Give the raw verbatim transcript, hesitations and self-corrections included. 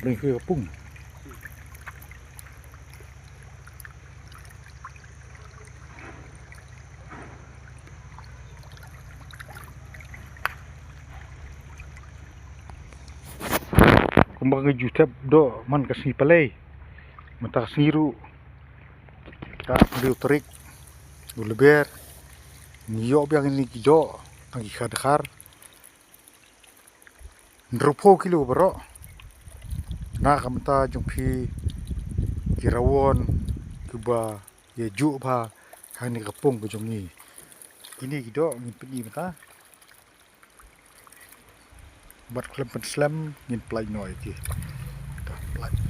Leng khuid ka pung. Kumba ngi ju tip doh man ka sngi Palei. Mynta ka sngi ruh ka hynriew tarik u Lber. Ngi ïoh biang ïa kine ki doh tang ki khadkhar. Hynriewphew kilo baroh. Na ka bynta jong phi ki rawon kiba ïa juh bha hangne ka pung ka jong ngi. Kine ki doh ngin pyni mynta. Bad khlem pynslem ngin pynlait noh ïa ki. Ka pynlait.